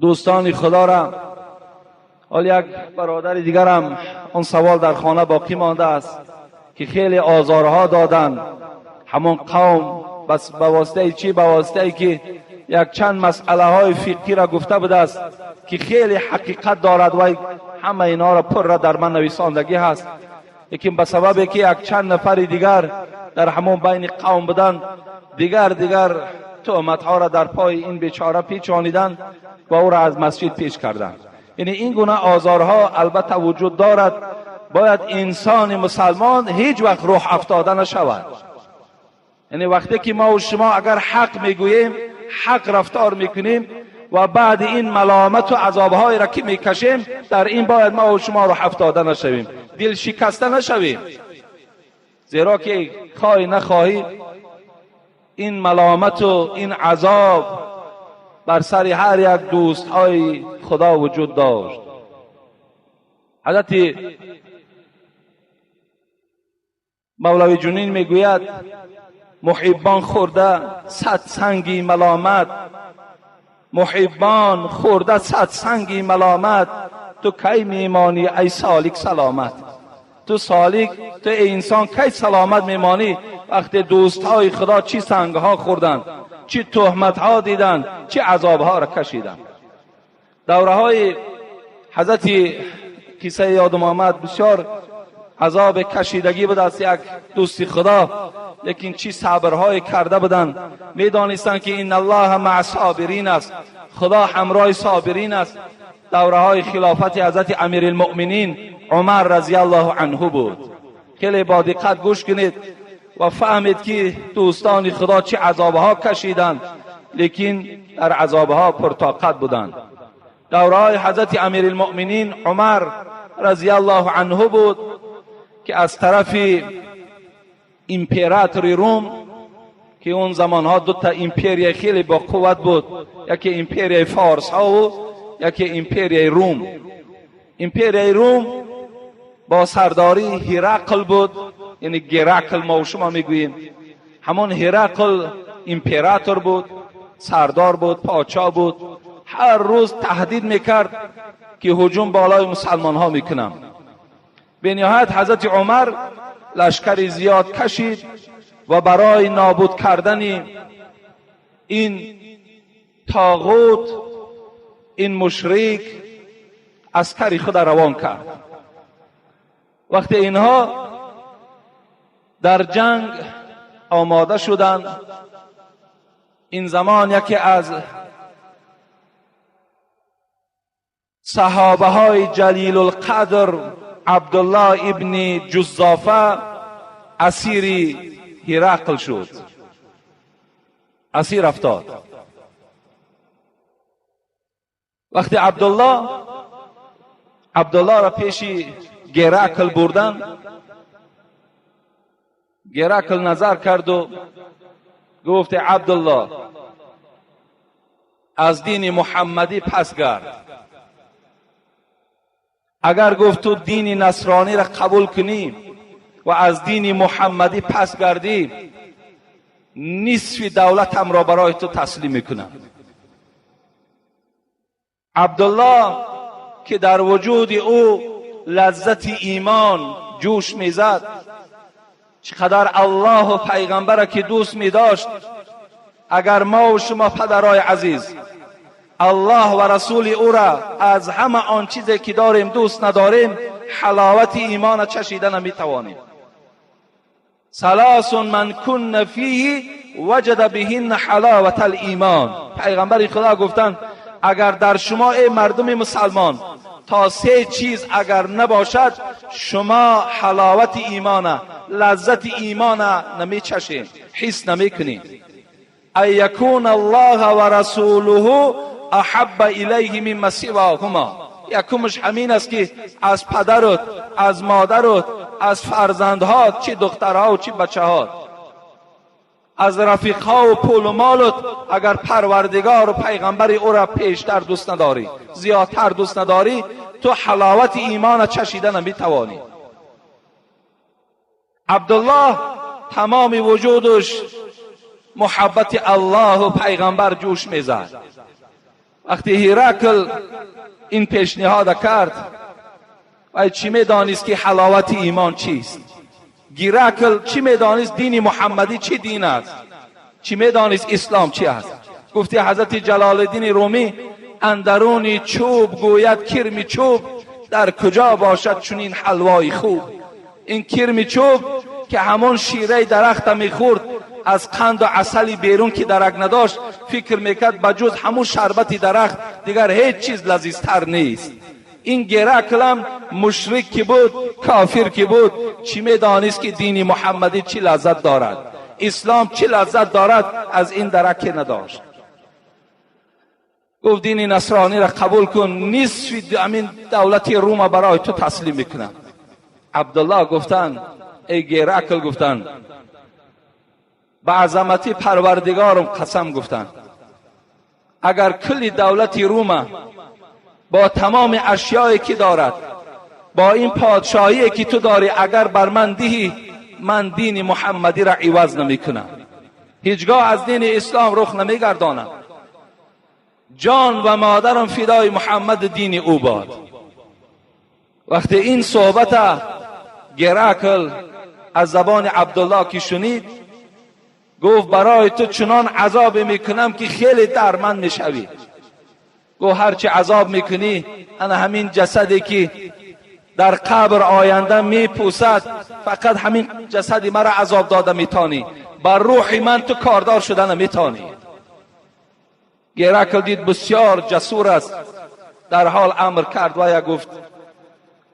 Дӯстони Худоро ҳол як бародари дигарам он савол дар хона боқӣ мондааст, ки хеле озорҳо доданд ҳамон қавм. Бас ба воситаи чӣ? Ба воситае ки якчанд масъалаҳои фиқҳиро гуфта будааст, ки хеле ҳақиқат дорад ва ҳама инҳоро пурра дар ман нависондагӣ ҳаст, лекин ба сабабе ки якчанд нафари дигар дар ҳамон байни қавм буданд, дигар туҳматҳоро дар пои ин бечора печониданд ва ӯро аз масҷид печ карданд. Яъне ин гуна озорҳо албатта вуҷуд дорад. Бояд инсони мусалмон ҳеҷ вақт рӯҳ афтода нашавад. Яъне вақте ки мо шумо агар ҳақ мегӯем, ҳақ рафтор мекунем ва баъди ин маломату азобҳоеро ки мекашем, дар ин бояд мо шумо рӯҳ афтода нашавем, дилшикаста нашавем, зеро ки хоҳӣ нахоҳӣ, ин маломату ин азоб бар сари ҳар як дӯстҳои Худо вуҷуд дошт. Ҳазрати Мавлави Ҷунин мегӯяд: муҳиббон хӯрда 100 санги маломат, муҳиббон хӯрда 100 санги маломат, ту кай мемонӣ, ай солик, саломат? Ту солик, ту эй инсон, кай саломат мемонӣ, вақте дӯстҳои Худо чӣ сангҳо хӯрданд, чӣ туҳматҳо диданд, чӣ азобҳоро кашиданд? Давраҳои ҳазрати қиссаи ёдам омад, бисёр азоб кашидагӣ буд аз як дӯсти Худо, лекин чӣ сабрҳое карда буданд. Медонистанд, ки ин Аллоҳ маъ собирин аст, Худо ҳамроҳи собирин аст. Давраҳои хилофати ҳазрати Амирулмуъминин Умар разияллоҳу анҳу буд. Хеле бо диққат гӯш кунед ва фаҳмед, ки дӯстони Худо чӣ азобҳо кашиданд, лекин дар азобҳо пуртоқат буданд. Давраҳои ҳазрати Амирулмуъминин Умар разияллоҳу анҳу буд, ки аз тарафи императори Рум, ки он замонҳо дута империя хеле бо қувват буд, яке империяи форсҳову яке империяи Рум. Империяи Рум бо сардории Ҳирақл буд, яъне Геракл мо шумо мегӯем. Ҳамон Ҳирақл император буд, сардор буд, подшоҳ буд. Ҳар рӯз таҳдид мекард, ки ҳуҷум болои мусалмонҳо мекунам. Бениҳоят ҳазрати Умар лашкари зиёд кашид ва барои нобуд кардани ин тоғут, ин мушрик, аскари худа равон кард. Вақте инҳо дар ҷанг омода шуданд, ин замон яке аз саҳобаҳои ҷалилулқадр, Абдуллоҳ ибни Ҷуззофа, асири Ҳирақл шуд, асир афтод. Вақте Абдуллоҳро пеши Геракл бурданд, Геракл назар карду гуфт: Абдуллоҳ, аз дини муҳаммадӣ пас гард. Агар, гуфт, ту дини насрониро қабул кунӣ ва аз дини муҳаммадӣ пас гардӣ, нисфи давлатамро барои ту таслим мекунам. Абдуллоҳ, ки дар вуҷуди ӯ лаззати имон ҷӯш мезад, чӣ қадар Аллоҳу пайғамбара ки дӯст медошт. Агар мо шумо, падарои азиз, Аллоҳ ва расули ӯра аз ҳама он чизе ки дорем дӯст надорем, ҳаловати имона чашида наметавонем. Саласун ман кунна фиҳи ваҷада биҳинна ҳаловата лимон. Пайғамбари Худо гуфтанд: агар дар шумо, эй мардуми мусалмон, то се чиз агар набошад, шумо ҳаловати имона, лаззати имона намечашед, ҳис намекунед. Ан якуна Аллоҳа ва расулуҳу аҳабба илайҳи мимма сивоҳума. Якумаш ҳамин аст, ки аз падарут, аз модарут, аз фарзандҳот, чӣ духтарҳо, чӣ бачаҳот, аз рафиқҳову пулу молут, агар Парвардигору пайғамбари ӯра пештар дӯст надорӣ, зиёдтар дӯст надорӣ, ту ҳаловати имона чашида наметавонӣ. Абдуллоҳ тамоми вуҷудаш муҳаббати Аллоҳу пайғамбар ҷӯш мезад. وقتی هیرکل این پیشنهاد کرد، و چی میدانست که حلاوت ایمان چیست؟ گیرکل چی میدانست دین محمدی چی دین است؟ چی میدانست اسلام چی است؟ گفتی حضرت جلال الدین رومی: اندرونی چوب گوید کرمی چوب، در کجا باشد چنین حلوای خوب. این کرمی چوب که همون شیره درخت میخورد، از قند و عسل بیرون که درک نداشت، فکر میکرد بجز همون شربت درخت دیگر هیچ چیز لذیذتر نیست. این گرکلم مشرک که بود، کافر که بود، چی میدانست که دین محمدی چی لذت دارد، اسلام چی لذت دارد؟ از این درک نداشت. گفت دین نصرانی را قبول کن، نصف همین دولت روم برای تو تسلیم میکنم. عبدالله گفتن ای گرکل، گفتن به عظمتی پروردگارم قسم، گفتن اگر کل دولت روم با تمام اشیایی که دارد، با این پادشاهی که تو داری، اگر بر من دهی، من دین محمدی را عوض نمی کنم، هیچگاه از دین اسلام رخ نمیگردانم. جان و مادرم فدای محمد دین او باد. وقتی این صحبت گرکل از زبان عبدالله که شنید، گفت برای تو چنان عذاب میکنم که خیلی درمند میشوی. گفت هرچی عذاب میکنی، انا همین جسدی که در قبر آینده میپوسد، فقط همین جسدی مرا عذاب داده میتانی، بر روح من تو کاردار شده نمیتانی. گرکل دید بسیار جسور است، در حال امر کرد و گفت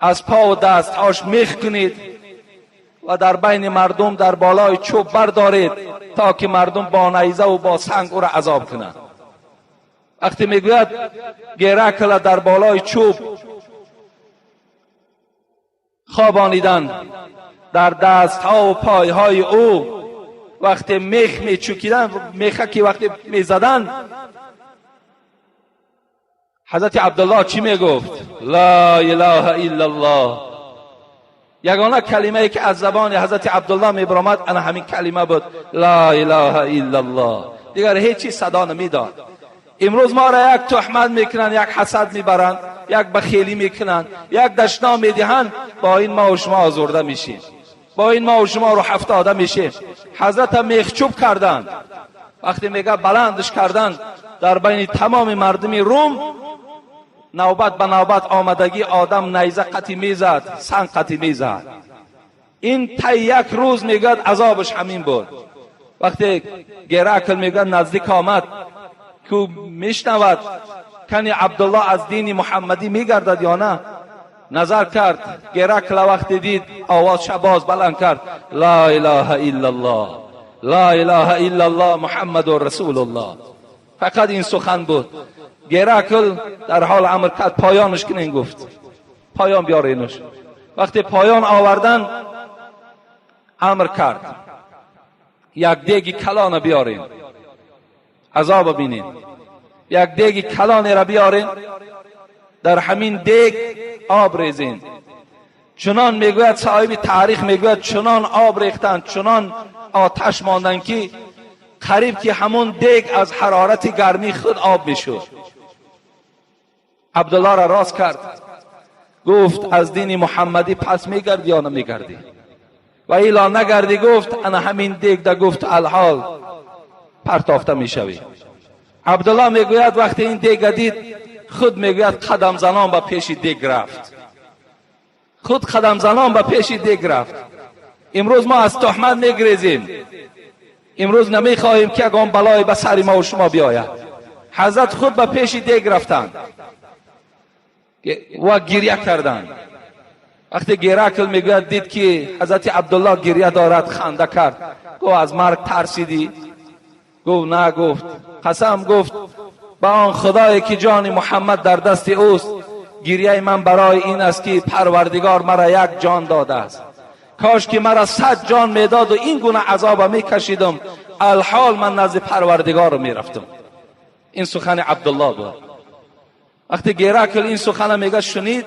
از پا و دستهاش میخ کنید و در بین مردم در بالای چوب بردارید تا که مردم با نیزه و با سنگ او را عذاب کنند. وقتی میگوید گرکل در بالای چوب خوابانیدن، در دستها و پایهای او وقتی میخ میچوکیدن، میخه که وقتی میزدن، حضرت عبدالله چی میگفت؟ لا اله الا الله. یگانه کلمه ای که از زبان حضرت عبدالله میبرآمد انا همین کلمه بود: لا اله الا الله. دیگر هیچ صدا نمیداد. امروز ما را یک تهمت میکنن، یک حسد میبرند، یک بخیلی میکنن، یک دشنام میدهند، با این ما و شما آزرده میشیم، با این ما و شما رو افتاده میشیم. حضرت میخچوب کردند، وقتی میگه بلندش کردند، در بین تمام مردم روم نوبت به نوبت آمدگی آدم نیزه قطی میزد، سنگ قطی میزد. این تا یک روز میگد عذابش همین بود. وقتی گرکل میگد نزدیک آمد که میشنود کنی عبدالله از دین محمدی میگردد یا نه، نظر کرد گرکل، وقتی دید آواز باز بلند کرد: لا اله الا الله، لا اله الا الله، محمد رسول الله. فقط این سخن بود. گرکل در حال امر کرد پایانش کنین. گفت پایان بیارینش. وقتی پایان آوردن، امر کرد یک دیگ کلان بیارین، عذاب بینین. یک دیگ کلانی را بیارین، در همین دیگ آب ریزین. چنان میگوید صاحب تاریخ، میگوید چنان آب ریختن، چنان آتش ماندن که قریب که همون دیگ از حرارت گرمی خود آب میشد. عبدالله را راست کرد، گفت از دین محمدی پس میگردی یا نمیگردی؟ و ایلا نگردی، گفت انا همین دیگ ده، گفت الحال پرتافته میشوی. عبدالله میگوید وقتی این دیگ دید، خود میگوید قدم زنان به پیش دیگ رفت، خود قدم زنان به پیش دیگ رفت. امروز ما از تهمت میگریزیم، امروز نمیخواهیم که یگان بلای به سر ما و شما بیاید. حضرت خود به پیش دیگ رفتند و گریه کردند. وقتی گرکل میگوید دید که حضرت عبدالله گریه دارد، خنده کرد، گفت از مرگ ترسیدی؟ گفت نه. گفت قسم، گفت به آن خدایی که جان محمد در دست اوست، گریه من برای این است که پروردگار مرا یک جان داده است. کاش که مرا 100 جان میداد و این گونه عذاب میکشیدم، الحال من نزد پروردگار میرفتم. این سخن عبدالله بود. وقتی گرکل این سخن میگه شنید،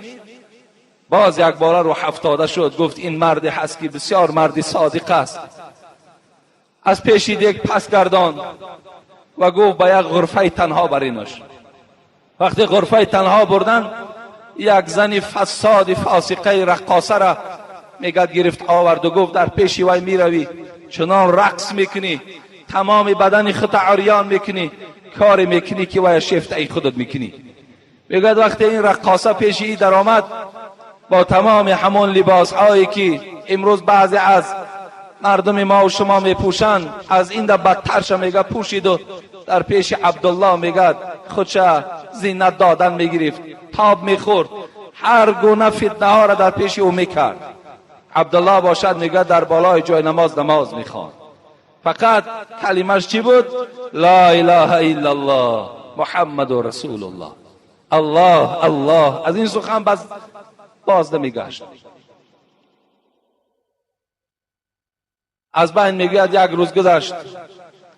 باز یک باره رو افتاده شد. گفت این مرد هست که بسیار مردی صادق است. از پیش دیگ پس گردان و گفت به یک غرفه تنها برینش. وقتی غرفه تنها بردن، یک زن فساد فاسقه رقاصه را میگد گرفت آورد و گفت در پیش وی میروی، چنان رقص میکنی، تمام بدن خود عریان میکنی، کاری میکنی که وی شیفته ای خودت میکنی. میگد وقتی این رقاصه پیش ای در آمد با تمام همون لباس هایی که امروز بعضی از مردم ما و شما میپوشند، از این در بدترش میگه پوشید و در پیش عبدالله میگه خودش زینت دادن میگرفت، تاب میخورد، هر گونه فتنه ها را در پیش او میکرد. عبدالله باشد میگه در بالای جای نماز نماز میخواند. فقط کلمش چی بود؟ لا اله الا الله محمد رسول الله. الله الله. از این سخن باز نمیگشت. از بین میگوید یک روز گذشت،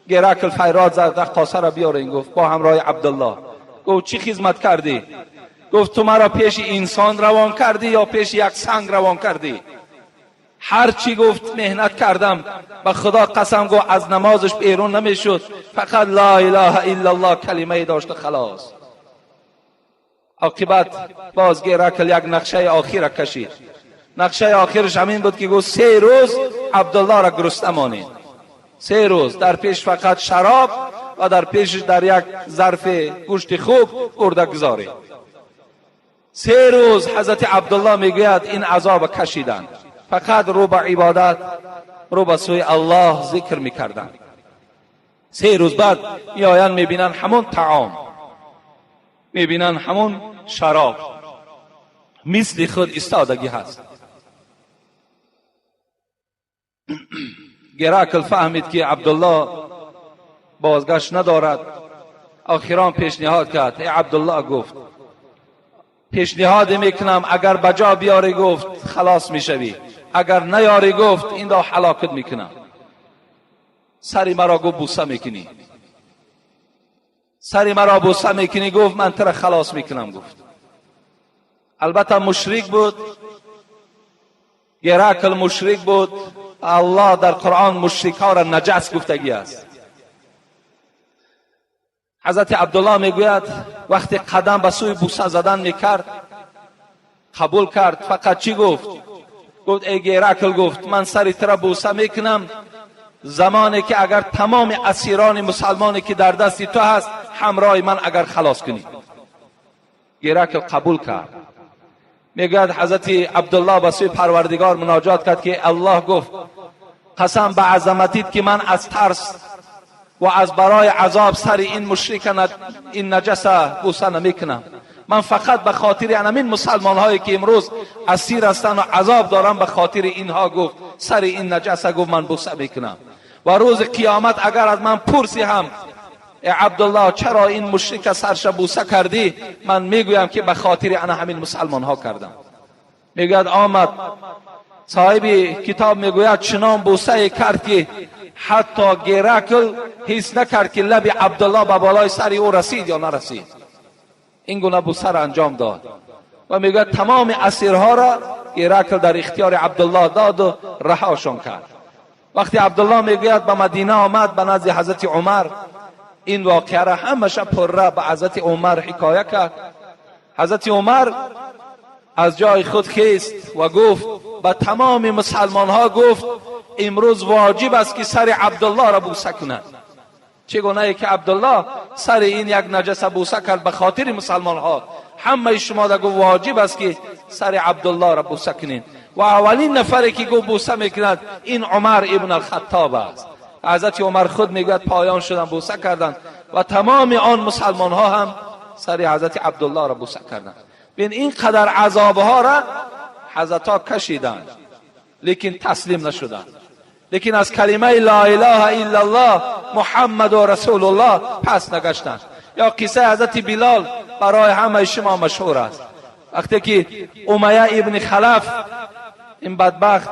گرکل فیراد زد رقاصه را بیارین. گفت با همراه عبدالله. گفت چی خدمت کردی؟ گفت تو مرا پیش انسان روان کردی یا پیش یک سنگ روان کردی؟ هر چی گفت مهنت کردم، به خدا قسم گفت از نمازش بیرون نمیشد، فقط لا اله الا الله کلمه داشت خلاص. عاقبت باز گرکل یک نقشه آخر کشید. نقشه آخرش همین بود که گفت 3 روز عبدالله را گرسنه مانید. 3 روز در پیش فقط شراب و در پیشش در یک ظرف گوشت خوب برده گذارید. 3 روز حضرت عبدالله میگوید این عذاب کشیدند، فقط رو به عبادت، رو به سوی الله ذکر میکردند. 3 روز بعد میآیند میبینند همون طعام، میبینند همون شراب، مثل خود ایستادگی هست. گراکل فهمید که عبدالله بازگشت ندارد. آخران پیشنهاد کرد. ای عبدالله، گفت پیشنهاد میکنم، اگر بجا بیاری گفت خلاص میشوی، اگر نیاری گفت این را هلاکت میکنم. سری مرا گفت بوسه میکنی، سری مرا بوسه میکنی، گفت من تو را خلاص میکنم. گفت البته مشرک بود، گراکل مشرک بود. الله در قرآن مشرک ها را نجس گفتگی است. حضرت عبدالله میگوید وقتی قدم به سوی بوسه زدن میکرد قبول کرد. فقط چی گفت؟ گفت ای گراکل، گفت من سری تو را بوسه میکنم زمانی که اگر تمام اسیران مسلمانی که در دست تو هست همراه من اگر خلاص کنی. گراکل قبول کرد. میگوید حضرت عبدالله به سوی پروردگار مناجات کرد که الله گفت قسم به عظمتیت که من از ترس و از برای عذاب سر این مشرک این نجس بوسه نمیکنم. من فقط به خاطر همین مسلمان هایی که امروز اسیر هستند و عذاب دارم، به خاطر اینها گفت سر این نجس گفت من بوسه میکنم. و روز قیامت اگر از من پرسی هم ای عبدالله چرا این مشرک سرش بوسه کردی، من میگویم که به خاطر انا همین مسلمان ها کردم. میگوید آمد صاحب کتاب میگوید چنان بوسه کرد که حتی گراکل حس نکرد که لب عبدالله به بالای سر او رسید یا نرسید. این گونه بوسه را انجام داد و میگوید تمام اسیرها را گراکل در اختیار عبدالله داد و رهاشان کرد. وقتی عبدالله میگوید به مدینه آمد به نزد حضرت عمر، این واقعه را همش پره به حضرت عمر حکایه کرد. حضرت عمر از جای خود خیست و گفت به تمام مسلمان ها، گفت امروز واجب است که سر عبدالله را بوسه کنند. چگونه که عبدالله سر این یک نجس بوسه کرد به خاطر مسلمان ها، همه شما را گفت واجب است که سر عبدالله را بوسه کنید. و اولین نفری که گفت بوسه میکند این عمر ابن الخطاب است. حضرت عمر خود میگوید پایان شدن بوسه کردند و تمام آن مسلمان ها هم سر حضرت عبدالله را بوسه کردند. بین این قدر عذاب ها را حضرت ها کشیدند، لیکن تسلیم نشدند. لیکن از کلمه لا اله الا الله محمد و رسول الله پس نگشتند. یا قصه حضرت بلال برای همه شما مشهور است. وقتی که امیه ابن خلف این بدبخت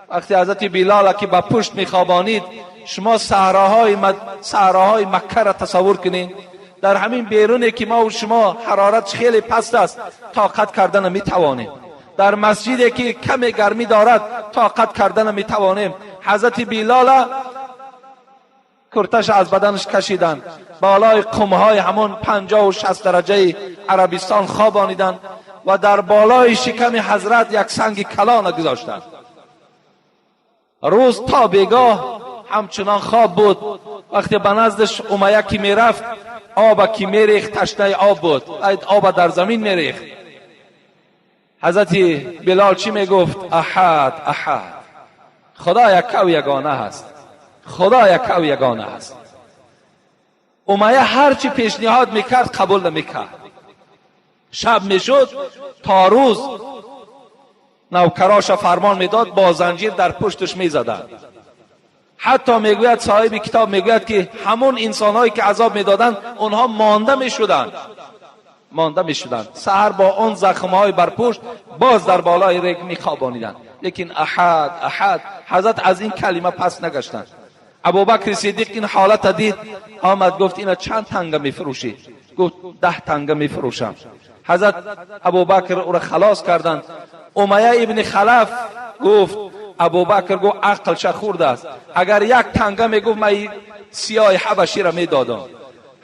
وقتی حضرت بلال که به پشت میخوابانید، شما صحراهای مکه را تصور کنید. در همین بیرونی که ما و شما حرارت خیلی پست است طاقت کردن میتوانیم، در مسجدی که کم گرمی دارد طاقت کردن میتوانیم. حضرت بلال Курташ аз баданаш кашиданд, болои қумҳои ҳамон 56 дараҷаи Арабистон хобониданд ва дар болои шиками ҳазрат як санги калона гузоштанд. Рӯз то бегоҳ ҳамчунон хоб буд. Вақте ба наздаш Умайя ки мерафт, оба ки мерехт, ташнаи об буд, оба дар замин мерехт. Ҳазрати Билол чӣ мегуфт? Аҳад, аҳад, Худо яккаву ягона ҳаст, Худо яккаву ягона ҳаст. Умайя ҳарчи пешниҳод мекард, қабул намекард. Шаб мешуд, то рӯз навкароша фармон медод, бо занҷир дар пушташ мезаданд. Ҳатто мегӯяд соҳиби китоб, мегӯяд ки ҳамон инсонҳое ки азоб медоданд, онҳо монда мешуданд. Саҳар бо он захмҳои бар пушт боз дар болои рег мехобониданд. Лекин аҳад, аҳад, ҳазрат аз ин калима пас нагаштанд. Абубакри Сиддиқ ин ҳолата дид, омад, гуфт: «Ина чанд танга мефурӯшӣ?» Гуфт: «10 танга мефурӯшам». Ҳазрат Абубакр ӯро халос карданд. Умайя ибни Халаф гуфт: «Абубакр, гуфт, ақлша хурд аст. Агар як танга мегуфт, ман сиёҳи ҳабаширо медодам».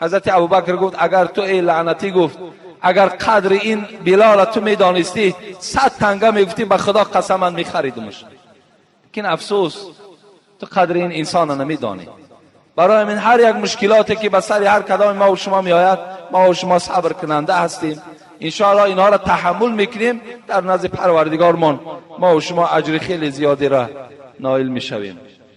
Ҳазрати Абубакр гуфт: «Агар ту, эй лаънатӣ, гуфт, агар қадри ин Билола ту медонистӣ, 100 танга мегуфтӣ, ба Худо қасам, ман мехаридумаш. Лекин афсӯс, ту қадри ин инсона намедонӣ». Барои ҳамин ҳар як мушкилоте ки ба сари ҳар кадоми мо шумо меояд, мо шумо сабр кунанда ҳастем. Иншоаллоҳ, инҳоро таҳаммул мекунем, дар назди Парвардигормон мо шумо аҷри хеле зиёдеро ноил мешавем.